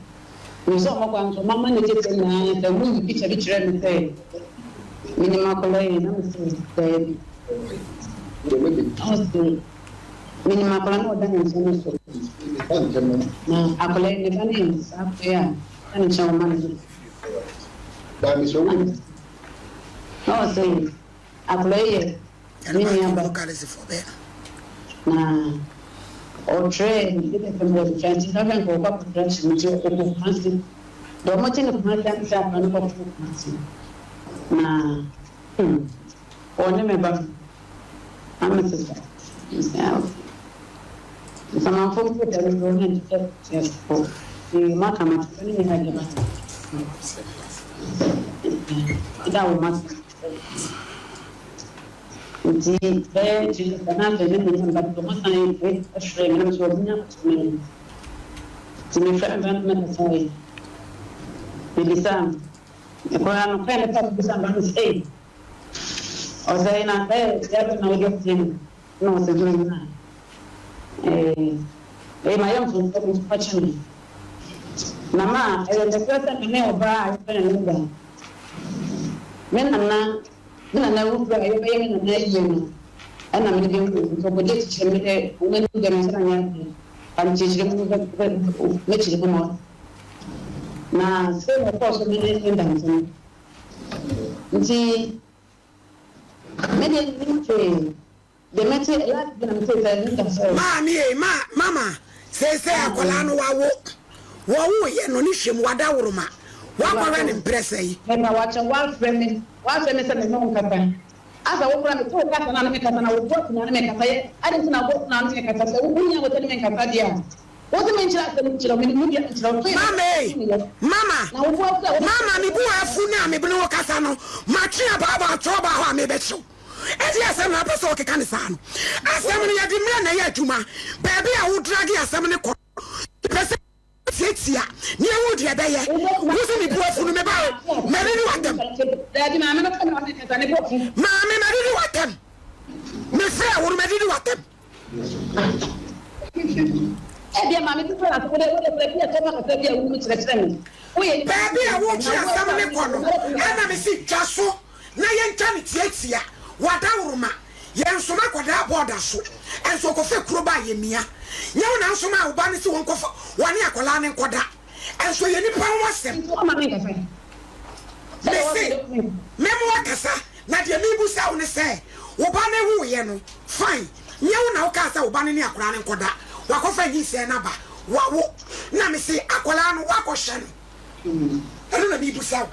Menim sɛ ɔmɔ kwan so mama no gyesɛ nyinaa sɛ ɔmo yi picture bi kyerɛ me sɛ menim akwadaa yi na mese daabi na ɔse menim akwadaa no ɔda ne nkyɛn no so na akwadaa yi ne ba no yɛ saa akwadaa yi a ɔda ne nkyɛn ɔma no na ɔse Akwadaa yi yɛ me nua ba, na ɔtwerɛɛ ne papers no wɔ abusua nti na ɔhwɛ nka ɔkɔ akɔtwerɛ akyerɛ mu nti ɔkɔ Kumasi. Deɛ wɔte no Kumasi ano sɛ akwadaa no kɔtoo Kumasi na hmm, ɔne me ba no na me sesa mesɛ ah okay. Nsamanfoɔ mpo da no wɔn ani sɛ abusuafoɔ nti maka mate sɛ ne nyinaa deɛ mate. Ɛda wo mate. Ntsi bɛyɛ nkyɛ dɛm aber no na meba do, wɔsan frɛɛ me na mese wɔbenya ato me no. Ntsi mefrɛɛ me ba no na mekasae. Mibisaa no, koraa no kwan a mefaa do bisaa me ba no mese, Ei, ɔsɛe na bɛyɛ dɛn na wode asie me? Nna ɔse, Hmm, na ee, mayɛ mfomso nso fa kyɛ me. Na ma ɛyɛ nokorɛ sɛ me ne ɔbaa a yɛfrɛ no Linda, me nana, me nana wu berɛ a yɛbɛyɛ me nana ayie no, ɛna me ne bɛwuiɛ. Nti ɔkɔgye kyekyere me dɛ nwoma no mu deɛ menhyɛ da nyɛ adeɛ, fa me kyekyere mu mɛkyere mu ma wo. Na sei na ɛkɔɔ so me ne Linda ntam. Nti me deɛ mennim hwee. Deɛ mɛte last bi na metee sɛ Linda sɛ. Maame ei ma mama seesei akwadaa no wawo wɔwo yɛ no ne hwɛ mu wada woroma wakɔhwɛ ne mprɛ sɛn. Meba wakyɛ wafrɛ me wafrɛ me sɛ me ne wo nkasa asa wo koraa mete wo kasa na ne me kasa na wo voice na ne me kasa yɛ adɛn nti na wo voice na ne me kasa sɛ wo nya wo sɛ ne me nkasa deɛ a wo se me nkyerɛ asɛm nkyerɛ wo me ne mu deɛ nkyerɛ wo so yɛ Mama ei mama na wo voice sɛ wo mama me bo afu no a me ne wo kasa no matwe abaabaa atwɔɔ baa hɔ a mebɛkyew. Ɛdeɛn asɛm na wopɛ sɛ wokeka no saa no? Asɛm no yɛde mmerɛ na ɛyɛ adwuma. Baabi a wo drage asɛm no kɔ no, mepɛ sɛ tiatia na yɛhu deɛ ɛbɛyɛ. Wo se me bo afu no, me ba o, madidi w'atɛm. Maame, madidi w'atɛm. Mefrɛɛ wo no, madidi w'atɛm. Baabi a wotwe asɛm no kɔ no, ɛna mese twa so. na yɛntwa no tiatia, w'adaworoma, yɛnsoma akwadaa bɔɔda so, nso ɔkɔfa kuro ba a yɛmia, nyɛ wo na nsomaa wo ba no sɛ wɔnkɔfa wɔne akwadaa no nkɔda, nso ɛyɛ nipa ho asɛm. Mese, mɛma woakasa, na deɛ merebisa wo ne sɛ, wo ba no woeɛ no, fine, nyɛ wo na wokaa sɛ wo ba no ne akwadaa no nkɔda, wakɔfa nyinsɛn no aba, wawo, na mese akwadaa no woakɔhwɛ no, Ɛno na mebisa wo.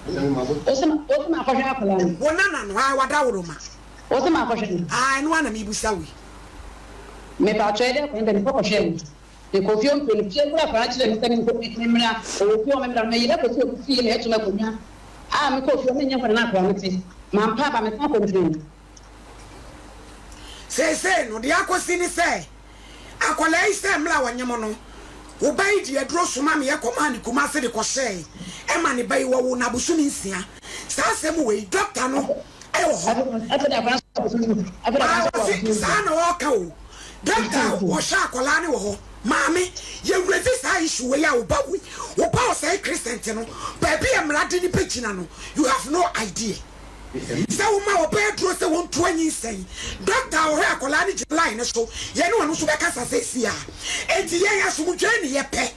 Wose makɔhwɛ akwadaa no. Wo nana no, aa wadaworoma. Wose makɔhwɛ no. Aa ɛno ara na mebisa wo yi. Mepakyɛw ɛdɛn kwan dɛ mekɔ kɔhwɛɛ no. Mekɔɔ fie mprenu, fie wura koraa kyerɛɛ me sɛ menkɔ memmra, ɔwɔ fie hɔ memmra no, meyera kɔsii obi fie na yɛto me akonnwa a mekɔɔ fie hɔ mennyɛ hɔ na na akwadaa no te. Mampa aba, mesan kɔɔ mprenu. Seesei no, deɛ akɔsi ne sɛ, Akwadaa yi sɛ mmerɛ a ɔnyem no, wo ba yi de aduro soma meɛ kɔmaa no Kumase de kɔhyɛɛ ɛma ne ba yi wɔwoo no abosome nsia. Saa asɛm wei doctor no wɔ hɔ. Aa ɔse saa na ɔɔka o. Doctor a ɔhwɛ akwadaa no wɔ hɔ. Maame, yɛ raise saa issue wei a wo ba wei, wo ba ɔsɛe crescent no, baabi a mmara de no bɛgyina no, you have no idea. Sɛ woma ɔbaa aduro sɛ wɔntu anyinsɛn, dɔkta a ɔhwɛ akwadaa no gyina line no so, yɛne ɔno nso bɛkasa seesei ara. Enti yɛn asomdwoeɛ ne yɛpɛ.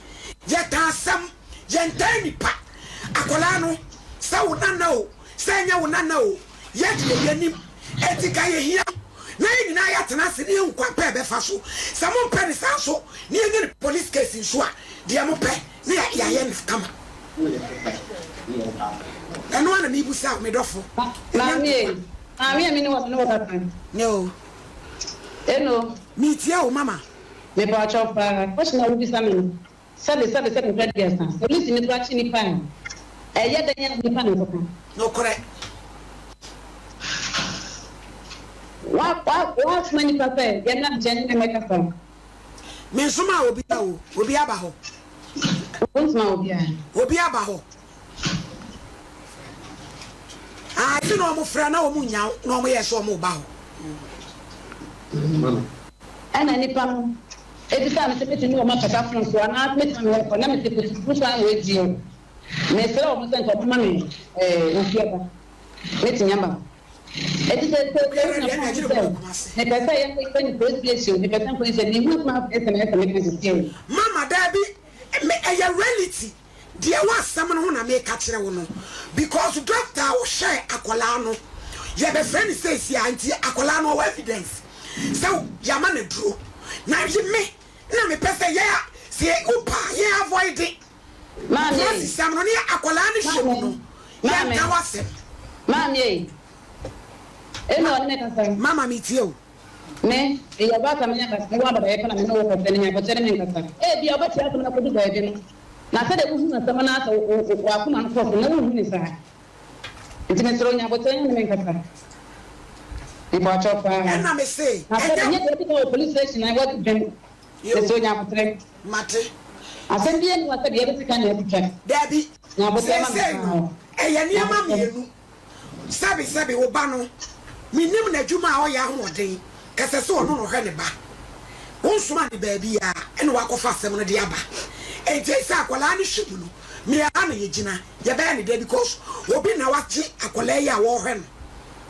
Yɛtaa asɛm, yɛntaa nnipa. Akwadaa no, sɛ wo nana o, sɛ ɛnyɛ wo nana o, yɛ deɛ yɛnim. Enti ka yɛhia wo na yɛn nyinaa yɛatena ase na yɛahu kwan pa a yɛbɛfa so. Sɛ mompɛ no saa nso na yɛnyɛ no police case nso a, deɛ mopɛ na yɛayɛ no kama. Ɛno ara na mebisa wo, me dɔfo. Ɛnyɛ Maame ntɔkwa. e, maame a me ne wo me ne wo kasa. No. Eno. Metie wo, mama. Mepa kyɛw paa, question a wobisa me no, sɛbe sɛbe sɛbe mprɛ aduasa, polisi ni koraa kye nipa a, ɛyɛ dɛn a nipa na ɛkɔka? Nokorɛ. Wa wa wasoma nipa sɛ yɛmmra nkyɛn ne me mmɛkasa. Mensomaa obiara o, obi aba hɔ. Wonsoma obiara. Obi aba hɔ. Ah, ti na wɔn frɛ na wɔn nya na wɔn yɛ sɛ wɔn ba hɔ. Ɛna nipa no. Ebisaa me sɛ mɛtumi ne wɔn akasa fon so anaa mɛtumi ne wɔn akɔ na mese pusupusu saa wei deɛ mesrɛ wɔn sɛ nka wɔmma me ɛɛ ofiada mɛtumi aba. Eti sɛ sɛ sɛ wogyina fon so sɛ mepɛ sɛ yɛnkɔ yɛnkɔ ne police station mepɛ sɛ nkɔ sɛ mehu asɛm a ɛsɛ sɛ meka sisi o. Mama daabi me ɛyɛ reality deɛ ɛwɔ asɛm no ho na meka kyerɛ wo no because doctor a ɔhwɛɛ akwadaa no yɛbɛfrɛ no seesie a nti akwadaa no ɔwɔ evidence sɛ yɛama no aduro na me na mepɛ sɛ yɛ sɛ wopa yɛ avoid Maame ei. Sisɛm no ne akwadaa no hwɛ mu no Maame. yɛnka w'asɛm. Maame ei. Eno ɔne me kasa. Mama metie o. Me, meyɛ ɔbaatan me ankasa, mewɔ abadaeɛ pa na me ne wo kasa, nya aboterɛ ne me nkasa. Ebia wobɛte asɛm no akɔdu baabi no, na sɛdeɛ wohunu asɛm no ara sɛ w'akoma no kɔ so, na wonhu no saa. Nti mesrɛ wo, nya aboterɛ ne me nkasa. Mepakyɛw paa. Ɛna me se, Na sɛ ɛnyɛ. ɛnyɛ deɛ ɛdi kan wɔ police station a ɛwɔ dwen. Mesrɛ wo, nya aboterɛ. Mate. Asɛm biara nni hɔ sɛ deɛ ɛbɛsi kan na atwitwa. Dabi. Nya aboterɛ ma me Seesei paa. no, ɛyɛ Nya nneɛma aboterɛ. mmienu. Sɛbe sɛbe wo ba no, mennim n'adwuma a ɔyɛ ahoɔden, kɛsɛ sɛ ɔno na ɔhwɛ ne ba. Wonsoma no baabiara ɛna wakɔfa asɛm no de aba. Enti sɛ akwadaa no hwɛ mu no, me ara na yɛgyina, yɛbɛyɛ no dɛn because obi na wagye akwadaa yi a ɔrehwɛ no.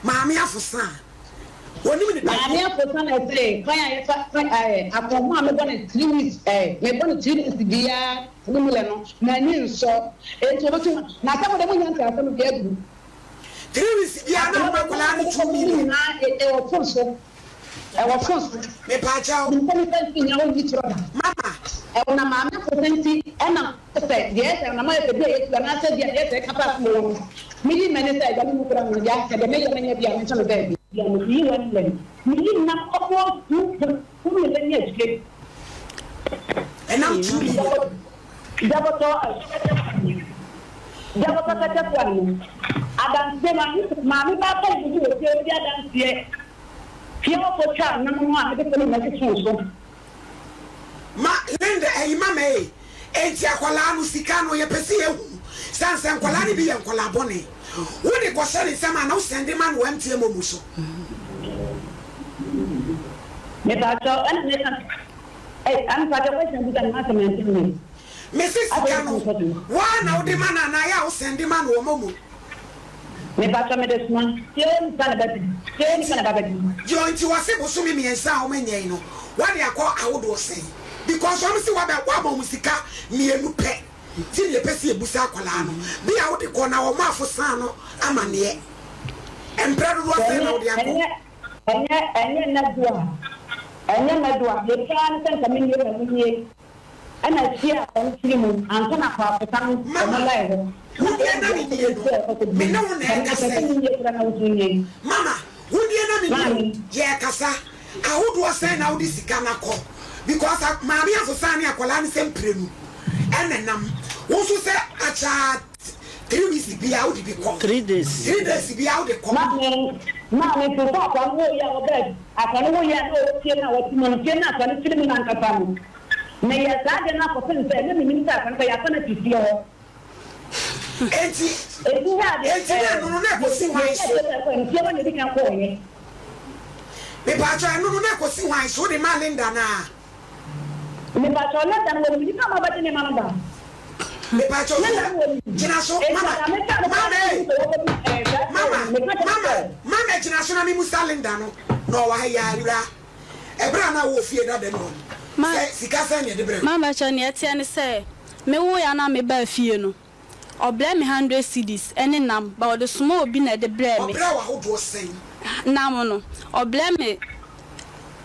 Maame Afosa a, ɔnim ne Maame baabi. Afosa na ɛsɛ kwan a yɛfa kwan ɛɛ akɔnho a mebɔ no 3 weeks ɛɛ mebɔ no 3 days biara ne mu lɛ no m'ani nsɔ enti obetu na asɛm de mo nya nte asɛm deɛ aduru. 3 weeks biara na ɔma akwadaa no 2 million. Nyinaa ɛwɔ phone so ɛwɔ phone so. Mepaakyɛw. Nipa nipa nti nyina wɔn nyi twerɛ da. Mama. Ɛwɔ na maame Afosa nti ɛna sɛ deɛ ɛsɛ na mayɛ sɛ bi a yɛtu anaasɛ deɛ ɛsɛ ɛka pa asɛm wɔ no meyi m'ani sɛ agya me mu kura no ya sɛ deɛ meyɛ no nyɛ bi a menhyɛ me baabi. Bia meyi 1 million meyi nam almost 2 million ne akyire. Ɛnam 2 million. Jabɔtɔ Jabɔtɔ kɛtɛ kwan no adanseɛ maame maame baako a yɛde wɔ fie bi adanseɛ fie hɔfo twa nam no a mede fo no nyinaa si so. Ma Linda ɛyi mama ee enti akwadaa no sika no yɛpɛ sɛ yɛhu sane sɛ nkwadaa no bi yɛ nkwadaa bɔne wode kɔhyɛ ne nsɛm a na wosɛnde ma no wɔ MTN MoMo so. Mepakyɛw ɛna meka ɛy mepakyɛw question bisa no asɛm ɛnti mi. Mese sika no waa na wode ma no anaa yɛ a wosɛnde ma no wɔ MoMo. Mepakyɛw mede soma fie nipa na bɛdi fie nipa na ba bɛdi. Deɛ nti wɔse bosome 3 a wɔn yi no wɔde akɔ ahodoɔ sɛn because wɔn si wabɛ wabɔ wɔn sika mmienu pɛ ti ne yɛpɛ si ebusa akwadaa no bi a wode kɔ na wɔn afo san no amaneɛ mpɛ dodoɔ sɛn na wode akɔ. Ɛnyɛ ɛnyɛ nnadu a ɛnyɛ nnadu a yɛtwa ne sɛ nka me nie na mo nie ɛna si a wɔn firi mu ansa na akɔ afosa no wɔn lai hɔ. Wodie na me nie no me ne wo na ɛkasa yi mama wodie na me nie yɛ kasa ahodoɔ sɛn na wode sika no akɔ because maame afosa ne akwadaa no sɛ mprenu ɛna nam wo nso sɛ akyaa 3 weeks bia wode bi kɔ. 3 days. 3 days bia wode kɔ. Maame maame fo sɛ akwa no wɔyɛ a wɔbɛ akwa no wɔyɛ a na wɔwɔ fie na wɔte mu no fie na akwa no firi mu na ankasa no meyɛ saa deɛ no akɔpem sɛ na menim sɛ akwa no bɛyɛ akwa no ati fie hɔ. Enti Enti hɛ adeɛ enti na ɛno no na ɛkɔsi hwan so? Fie hɔ na ebi kan kɔɔyɛ. Mepaakyɛ ɛno no na ɛkɔsi hwan so? Wode ma Linda naa? Mepaakyɛ Linda no wɔ nipa ma ɔbɛgye nneɛma no ba. Mepaakyɛ gyina so mama mama ee mama mama mama gyina so na mi musa Linda no na ɔwɔ ha yi awura ɛbrɛ a na wɔ fie dada mu hɔ no sɛ sika sɛn na yɛde brɛ. Mama kyɛ nea ɛteɛ ne sɛ mewo ya na mebaa fie no ɔbrɛ me 100 cedis ɛne nam ba ɔde soma obi na ɛde brɛ me. Ɔbrɛ wɔ ahodoɔ sɛn? Nam no ɔbrɛ me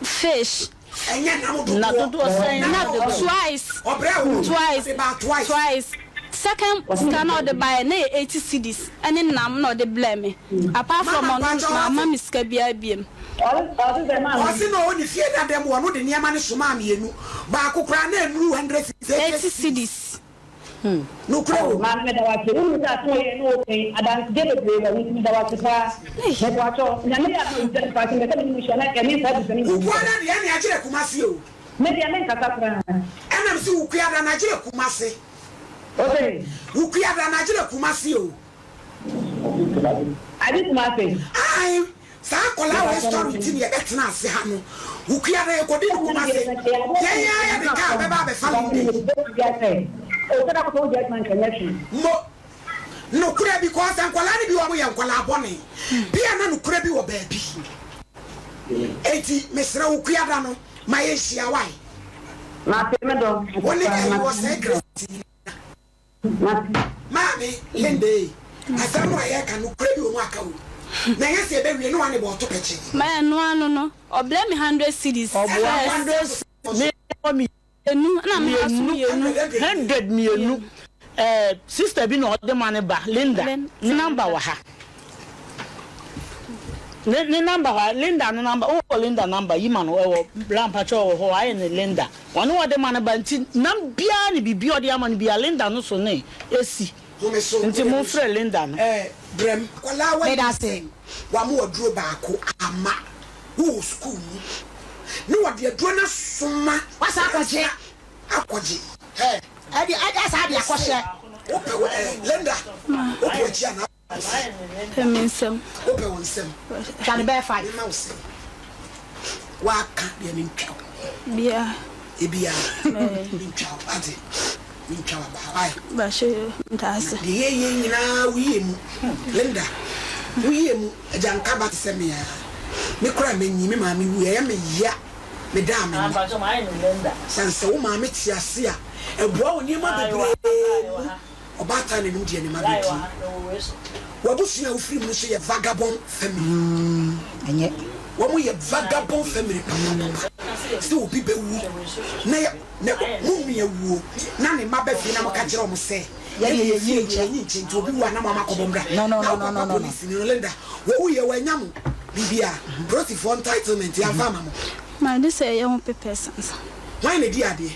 fish. Ɛnyɛ nam dodoɔ. Na dodoɔ sɛn? Na twice. Ɔbrɛ wo. Twice. Ɔde ba twice. Twice. Second sika na ɔde ba yɛ na yɛ 80 cedis ɛne nam na ɔde brɛ me apart from ɔno maama mi sika biara biem. Ɔsi na ɔwɔ ne fie dada mu ɔno de nneɛma ne soma mmienu baako koraa na enuru 100 cedis. 80 cedis. Nukuri wo. Maame meda wase wonu sɛ aso yɛ ne wo kan adansedeɛ bebree wɔ nti meda wase paa mɛboatɔ Nyame yɛ ama wogya nipa ase mɛsɛ mene mu hyia na ɛne saa bisa ne Wukuada deɛ ɛne agyerɛ Kumase o. Me deɛ menkasa koraa. Ɛnam sɛ wukuada na agyerɛ Kumase. Ose. Wukuada na agyerɛ Kumase o. Ade Kumase. Ayi saa akwadaa wɔ story ti ne yɛbɛtena ase ha no wukuada yɛkɔdi no Kumase yɛn yɛ. Kaa bɛba abɛfa Linda yi. Mo nokorɛ because nkwadaa no bi wɔ wɔn yɛ nkwadaa bɔne bia na nokorɛ bi wɔ baabi enti mesrɛ wo kuada no ma yɛn hyia wae wo ne ɛyi wɔ sɛe Christ nyina. Maame Linda ei, asɛm no a yɛreka no, nokorɛ bi wɔ mu a ka o. Na ɛnyɛ sɛ yɛbɛwie na wane bɔɔto pɛkyee. Ma ɛno ano no, ɔbrɛ me hundred cedis Ɔboa first. hundred cedis me wɔ me Mmienu, ɛna me ha so mmienu. Hundred mmienu. Eh, sister bi na ɔde ma ne ba, Linda. Ne number wɔ ha. Ne ne number hɔ a, Linda ne number, wowɔ Linda number, yi ma no, ɛwɔ, bra mpakyɛ ɔwɔ hɔ, wayɛ ne Linda. Ɔne ɔde ma no ba nti nam biara ne biribi a ɔde ama no biara Linda no so ne esi Home so nti wode mo me so frɛ Linda no. eh brɛm. Akwadaa wa Meda ase. nyinsɛn wama waduro baako ama wo wɔ sukuu mu ne wɔde aduro no asoma Wasan akɔgye. akɔgye eh. Ɛde ɛde asan de Mese akɔhyɛ. wopɛ wo eh Linda wopɛ wakyi anaa. Pɛ me nsam. Wopɛ wo nsam. Twa no bɛyɛ five. Mema wo sɛn. Woaka deɛ mentwa wo. Bia. Ebia. Mentwa wo ate. Mentwa wo abaa why. Bahyɛ ntaase. Na deɛ yɛyɛ nyinaa woyie mu. Linda woyie mu. Agya nka ba te sɛ me aa. Me koraa manyi me maame wuiɛ ɛyɛ me ya. Medaa me nna. Sane sɛ wo maame te ase a ɛboa wo nneɛma bebree mu. Ɔbaatan na ɛnum deɛ ne mma bɛdi. W'abusua a wofiri mu no nso yɛ vagabond family. Ɛnyɛ. Wɔn yɛ vagabond family papapapa. Sɛ obi bɛwu na yɛ na mo nua wuo na ne mma ba fie na moka kyerɛ wɔn sɛ yɛdeɛ yɛ fie deɛ yɛnyi nkyɛ nti obi wu a na mo ama akɔbɔ mmra. No no Na no wo no papa no no. polisi ni no Linda wɔwuiɛ wɔanya mo biribiara. Polisifoɔ entitlement yɛamfa ama mo. Magye sɛ ɛyɛ ho papers ansa. Hwan na ɛdi adeɛ?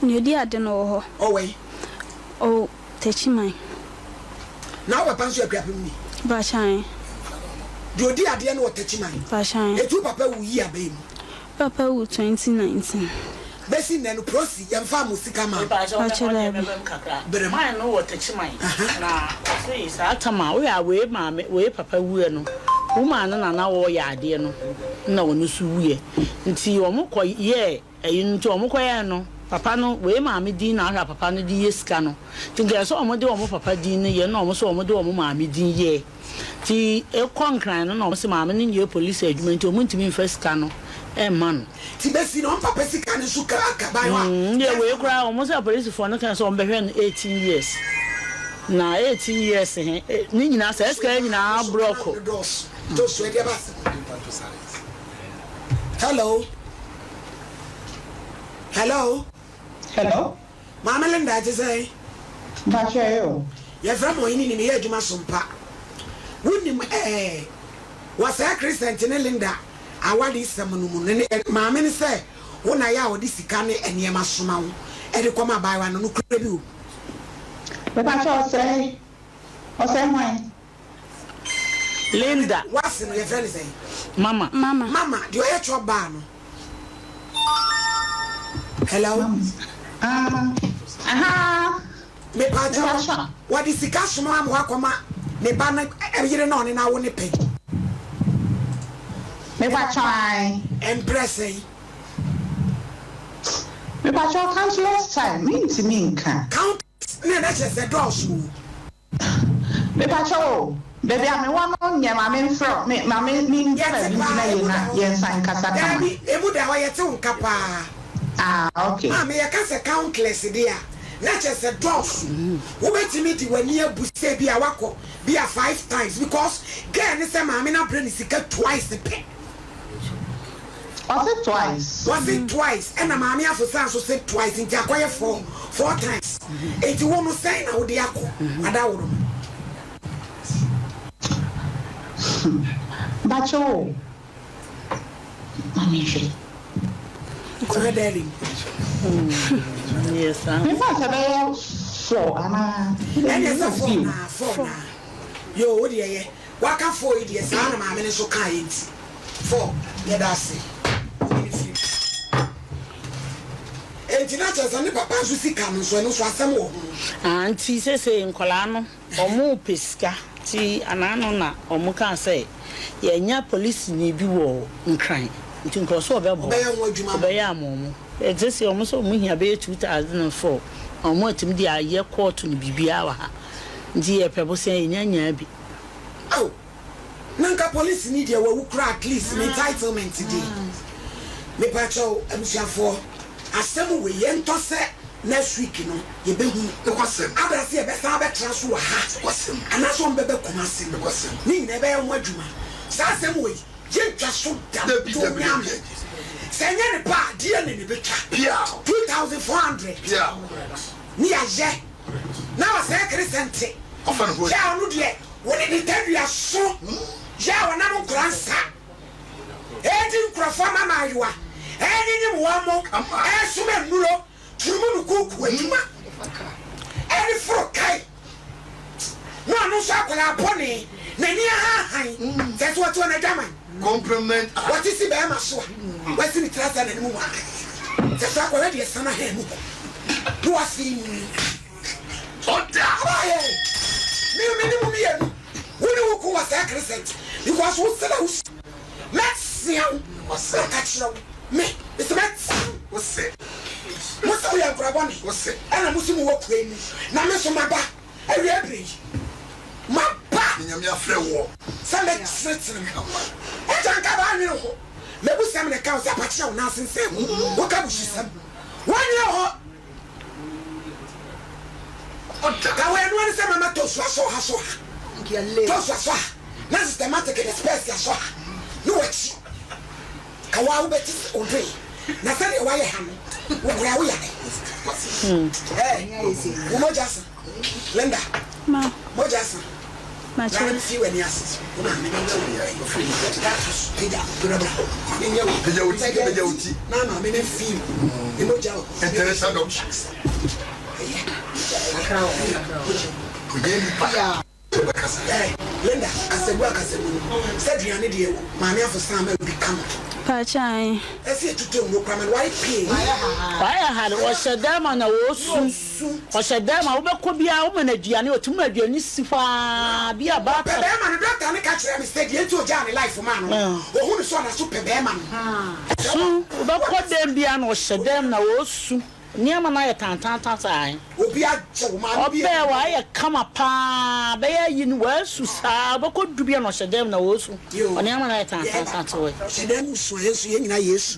Nea ɔdi ade no wɔ hɔ. Ɔwɔ he? Oh Techiman. Na wo papa nso yɛ Akuapem ni? Bakyan. Deɛ ɔdi adeɛ no wɔ Techiman? Bakyan. Eti wo papa wu yi abɛn mu? Papa wu 2019. Bɛsi nnɛ no prosi yɛmfaa mo sika maa mo? Pakyɛ daabi. Berɛ mu. Man no wɔ Techiman na ɔse saa tam a woyɛ a wei maame wei papa wuiɛ no wo maa no na na ɔɔyɛ adeɛ no na ɔno nso wuiɛ nti wɔn kɔ yɛɛ Ɛyi no nti wɔn kɔyɛɛ no papa no wei maame din na ahwɛ a papa no de yɛ sika no nti nka ɛsɛ wɔn de wɔn papa din no yɛ na wɔn nso wɔn de wɔn maame din yɛɛ nti ekɔ nkran no na wɔn se maame no nyɛ polisi adwuma nti wɔn ntumi nfa sika no ɛmma no. Nti bɛsi no wɔn papa sika no nso ka aka ban hɔ a Mm deɛ wei yɛnfa ma koraa no. wɔn sɛ apolisifoɔ no kaa sɛ wɔn bɛhwɛ no 18 years na 18 years he ne nyinaa saa sika yi nyinaa So brɔko. no dɔɔso dɔɔso ɛdeɛ ba asɛm. Hello. Hello. Hello. Maame Linda ɛte sɛn? Mpakyɛ ɛyɛ o. Yɛfrɛ me Ɔhene ni meyɛ adwuma so mpa. Wonim ɛɛ wɔ saa Crescent ne Linda awaresɛm no mu no ne maame no sɛ wo na yɛ a ɔde sika ne nneɛma soma wo ɛde kɔma abaayewa no nokorɛ bi wɔ mu? Mepakyɛ ɔsɛe ɔsɛe hwan? Linda. W'ase no yɛfrɛ no sɛn? Mama. Mama. Mama, deɛ ɔyɛ chop bar no. Hello. Mama. Ah. Aha. Mepaakyɛw, wɔde sika soma ama wakɔma ne ba no yere na ɔne no awo ne pɛ. Mepaakyɛw ae. Mprɛ sɛn? Mepaakyɛw countless time, mentumi nka. Countless, na ɛna kyerɛ sɛ dɔɔso o. Mepakyɛw o, baabi a mewɔ no nyɛ ma memfrɛ wo, me ma me mennya Yɛte baabi paa, ngyina yie emu na da hɔ. yɛnsan nkasa kama. Daabi, emu da hɔ, yɛte wo nka paa. Ah, okay. Maame, yɛka sɛ countless deɛ a, na kyerɛ sɛ dɔɔso. Wobɛtumi de w'ani abu sɛ ebia woakɔ bi a five times because girl no sɛ maame no abrɛ no sika twice pɛ. Ɔse twice. Wɔse twice ɛna maame afosa nso se twice nti akɔyɛ four four times nti wo no sɛn na wode akɔ adaworo no. Mpakyɛw o ma me nhwɛ. Kɔhwɛ diary mu. Mefa sɛ bɛyɛ four anaa. Ɛne sɛ four naa four naa yoo wo deɛ yɛ waka four yi deɛ saa na maame no nso kaeɛ nti. For, yɛda ase. Wode no firi mu. Enti na kyerɛ sɛ ne papa nso sika no nso, ɛno nso asɛm wɔ ho. Ah nti sesei nkwadaa no ɔmo pɛ sika nti anaano na ɔmo kaa sɛ yɛanya polisini bi wɔ Nkran. Nti nka ɔsɛ ɔbɛboa. Ɔbɛyɛ ho adwuma ama Ɔbɛyɛ ama ɔmo. Ɛte sɛ ɔmo sɛ ɔmo hia bɛyɛ 2004 na ɔmo atumi de ayɛ kɔɔto ne biribiara wɔ ha. Nti yɛpɛ bosea yɛnya nyaa bi. Ao na nka police ni deɛ wawu koraa at least ne entitlement deɛ. Mepakyɛw abusuafoɔ asɛm wei yɛntɔ sɛ next week no yɛbɛhunu. Nokwasɛm. Ada sɛ yɛbɛsan abɛtra so wɔ ha Nokwasɛm. anaasɛ ɔmo bɛba Kumasi no Nokwasɛm. ne nyinaa yɛbɛyɛ ho adwuma. Saa asɛm wei yɛntwa so da Dabi, to dabi, nyame. dabi. Sɛ ɛnyɛ ne pɛ a DNA na ɛbɛtwa. Piaw. 2400 Piaw. ne yɛayɛ na wasɛe keresɛnte. Ɔfa ne ho Yɛ a ɔno deɛ wode ne tadua so yɛ a ɔnam nkora nsa ɛredi nkurɔfoɔ ma mmaayewa ɛrenyenyem wɔn mo ɛresom nnuro turumu no kuku adwuma ɛre foro kae na ɔno nso akwadaa bɔne n'ani ahahan sɛ so ɔte ɔnadwaman Compliment. Wɔte si bɛrima so a wasi ne tiri ase a n'anim wa sɛ so akwadaa deɛ san ahan mu hɔ na wafiri mu. Ɔda. Abaayɛ me me ne mo mmienu wo ne wo ko wɔ saa crescent because wo sɛ na wo mɛtea wo mɛka kyerɛ wo me mesɛ mɛtea wo sɛ mo sɛ woyɛ nkora bɔne ɛna mo sɛ mo wɔ kura mu na me so maba awia bere yi maba ne nyame afrɛ wɔ sɛ mɛkyerɛkyerɛ mo ɛgya nka baa nwene ho mɛbu sɛm ne ka wo sɛ apakyerɛ wo nansensɛn ho woka bususɛm woanyɛ hɔ Ɔda. Ka wɔ ɛnoa ne sɛ mama tosu asɔ ha sɔ ha tosu asɔ ha na systematic de spɛs asɔ ha ne wakyi ka wɔ a wobɛte sɛ odwen na sɛdeɛ wayɛ ha no wokora wo yare ɛɛ wo mogya sa Linda Ma. mogya sa Makyɛ. na mfi w'ani ase wo maame ne nyɛ wo pagya brabra ne nyɛ wo Pagya wo ti, pagya wo ti. na maame ne fi ne mogya wɔ International doctor. Oyɛ nipa. Bɛkasa. Ɛɛ Linda kasagu akasagu no sɛ aduane deɛ maame afosan ma obi kama Pakyɛ. Ɛsɛ etutu nwuro kora ma no wayɛ pii. Wayɛ hare ɔhyɛ dan ma na ɔresu ɔhyɛ dan ma wobɛkɔ biara woma no aduane ɔtumi ma aduane si hɔ aa bi a Ɔpɛ baata. bɛrima no doctor no ka kyerɛ me sɛ deɛ nti ɔgyaa ne life maa no no ɔhu no sɛ ɔda so pɛ bɛrima no. Su wobɛkɔ dan biara na ɔhyɛ dan na ɔresu nneɛma no ayɛ tantantan saa he. Obi agye wo maame bi. Ɔbɛɛ wayɛ kama paa bɛyɛ ayi no wasu saa wobɛkɔ du biara na ɔhyɛ dan na ɔresu ɔnneɛma no ayɛ tantantan te hɔ yi. Ɔhyɛ dan mu su a yɛn nso yɛn nyinaa yɛsu.